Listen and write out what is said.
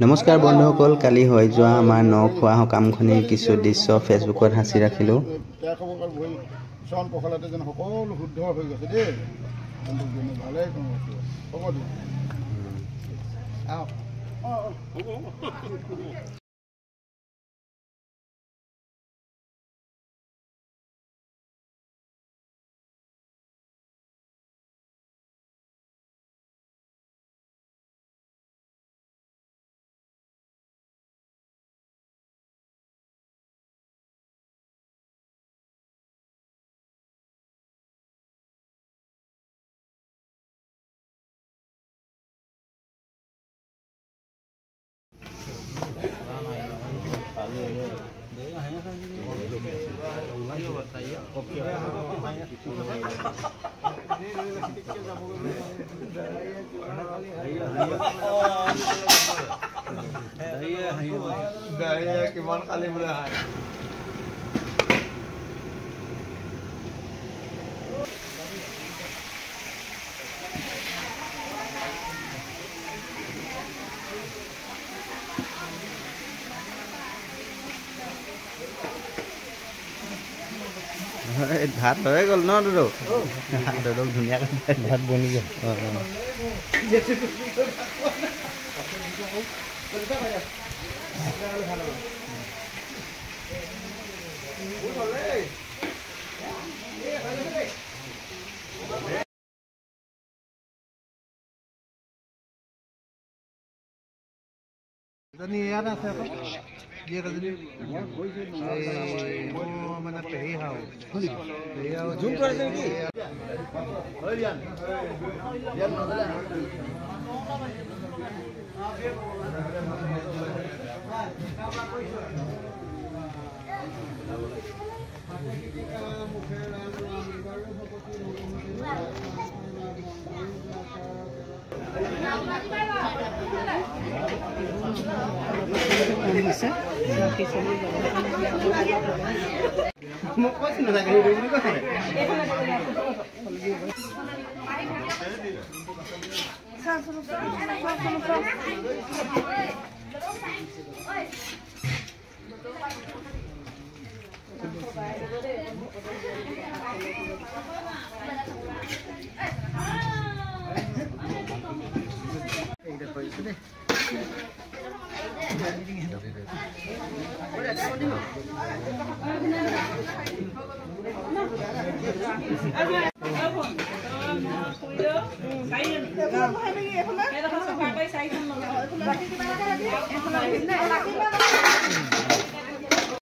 নমস্কাৰ বন্ধুসকল, কালি হৈ যোৱা আমাৰ ন খোৱা সকামখনিৰ কিছু দৃশ্য ফেচবুকত সাঁচি ৰাখিলোঁ। ভাত হৈ গ'ল ন দুদু? দুদুক ধুনীয়াকৈ ভাত বনি গ'ল। ইয়াত আছে মানে পেহী হাও মোক কৈছো নাথাকে বুলি কৈছে।